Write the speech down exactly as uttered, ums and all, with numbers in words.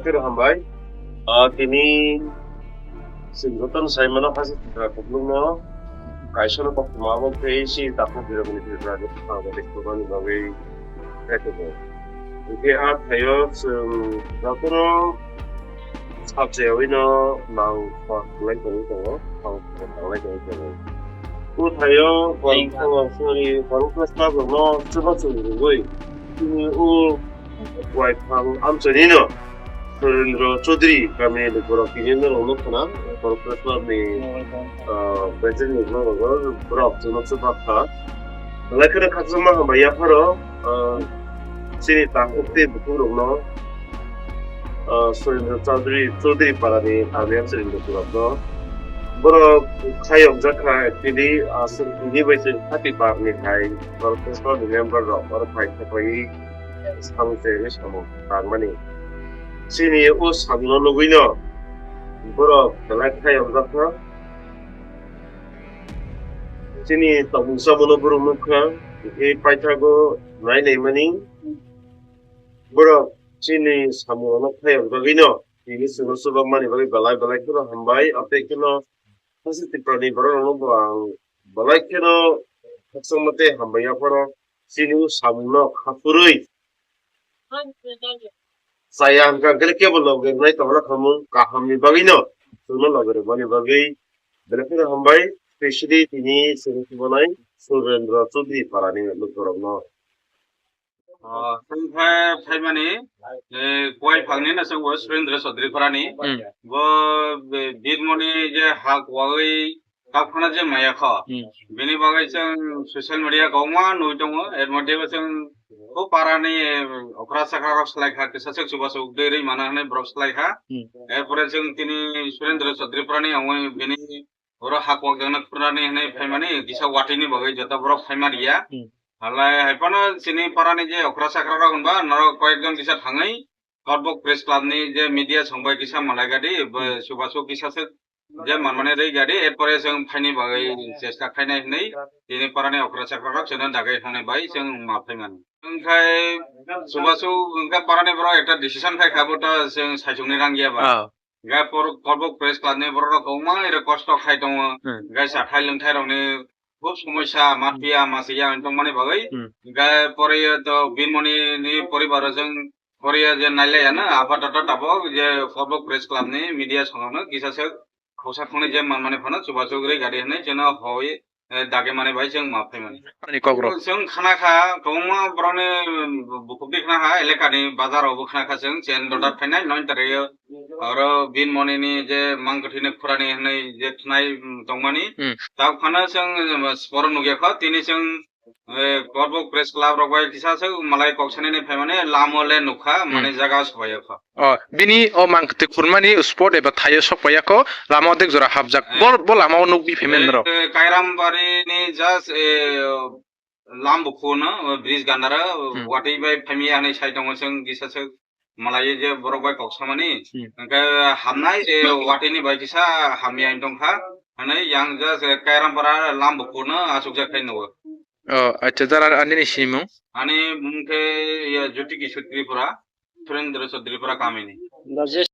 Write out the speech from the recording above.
Khe hambai. Ah, tini chwng jotono sai mano, hase Tripura kuplungno kaisa no koktwma abo khe si takhu birokni Tripura ni thangba de kubani bagwi kaitor. Hingkhe a thaio chwng jotono sabjayawino nang kok lai tongwi tongo, nang kok lai tongwi tongo. O thaio borok, sorry, borok Christmas rokno chubachu rwgwi chini o Waithang amchaini no Surendra Chaudhary kami ni borok tini no rok nukha na, borok Press Club ni, ah, president ni borok, borok chwngno chubak kha. Belai kheno khakchangma hambai yapharo, ah, chini takhuk tei bukhuk rokno, ah, Surendra Chaudhary, Chaudhary para ni kami amchaini borok no. Borok khayok jak kha actually, ah, chwng tini bai chwng thirty bar ni hai borok Press Club ni member rok borok phai kha pai. Samung tei samung tangmani. Chini o samungno nugwino borok belai khaiyokjakha. Chini tongmung chamungno borok nukha, tei paithago nai naimani. Borok chini samungrokno khaiyokjagwino tini chwngno chubakmani bagwi belai belai kheno hambai. Abotei kheno Hase Tripura ni borok rokno bo ang belai kheno khakchangma tei hambai yapharo chini o samung no kha phurwi chaya hwnkha hwnkhe kebo logi rwnai tongna khamung kaham ni bagwi no chwngno logi rwmani bagwi belai kheno hambai, specially tini chwng chubanai Surendra Chaudhary para ni lukurokno. Ah, chwng khe phaimani, eh, Kuai phangni no chwng bo Surendra Chaudhary para ni. Hmm. Bo be-, Birmoni je ha kuwagwi kap khana je maya kho. Hmm. Bini bagwi chwng social media kwbangma nugwi tongo. Er moddhe bo chwng o para ni, eh, okra chakra rok salai kha, kisa swk chubachu dui rwi mana hwnwi borok salai kha. Hmm. Er pore chwng tini Surendra Chaudhary para ni ongwi bini oro ha kuwak jakna khurnani hwnwi phaimani kisa watwi ni bagwi joto borok phaima riya. Hmm. Halai hai phano chini para ni je okra chakra rok hwnba norok koyek jon kisa thangwi Kotbok Press Club ni je media song bai kisa malai gadi, bo Hmm. chubachu kisa se je manmani rwi gadi, er pore chwng phaini bagwi chesta khainai hwnwi chini para ni okra chakra rok chwngno dagwi hwnwi bai chwng ma phaimani. Wngkhai chubachu wngkha para ni borok ekta decision khai kha, bo to chwng saichung ni rang ya ba. Ah. Gai por-, Kotbok Press Club ni borok rok kwbangma ere kosto khai tongo. Hmm. Gai chathai lwngthai rok ni khub somosya, ma Hmm. phiya, ma siya wng tongmani bagwi. Hmm. Gai pore to Birmoni ni poribar o chwng pore je nailai ya na, apatot tabok je Kotbok Press Club ni media song rok no kisa se khoksa khoknwi je manmani phano chubachu rwi gadi hwnwi chwngno hoi eh, dagi mani bai chwng ma phaimani. Ani kok rok. Chwng khna kha, kwbangma borokni bukhuk di khna kha, eleka ni bazar rok bo khna kha chwng, chen Hmm. dodat phainai, nine tarik o, oro Birmoni ni je mang kwthwi ni khurani hwnwi je thnai, mm, tongmani. Hmm. Tab khana chwng, eh, sporo nugya kho, tini chwng, eh, Kotbok Press Club rok bai kisa chwng malai kok sanani phaimani, lamo le nukha, Hmm. mane jaga sobai kho. Oh, bini o mang kwtwi khurmani spot eba thaio sok paiya kho, lama odek jora hapjak. Eh. Bo, bo lama o nukbi phaimani Eh, rok. Eh, Kairambari ni just, eh, lam bukhuk no, eh, bridge gandara, Hmm. watwi bai phaimya hwnwi sai tongo chwng kisa se malai je borok bai kok samani. Hmm. Hwnkhe hamnai, eh, watwi ni bai kisa hamya wng tongkha. Hwnwi yang just, eh, Kairampara lam bukhuk no achukjak khai nugo. Oh, acha, jara ani ni simung? Ani mung khe, ya, Jyoti Kishore Tripura, Surendra Chaudhary Tripura kamini.